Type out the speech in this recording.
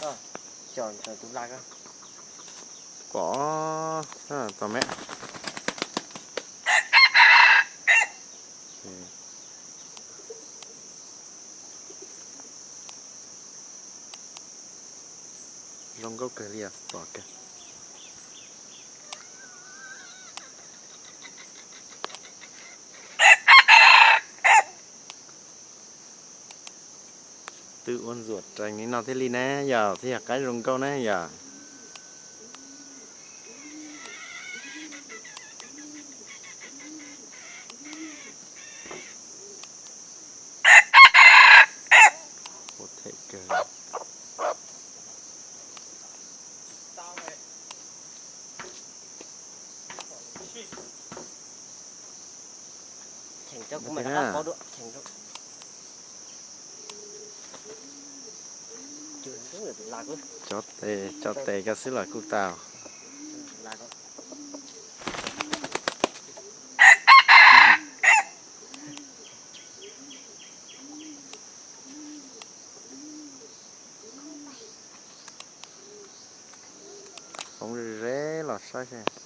Pom tau me. Zoo nkauj kawg li os, pom kawg. Twb ua ntxuam rees li no thiaj li ne yom, thiaj yog qaib zoo nkauj ne yom. Tso tes, tso tes koj xwb los kuj tau. Poob ze los saib.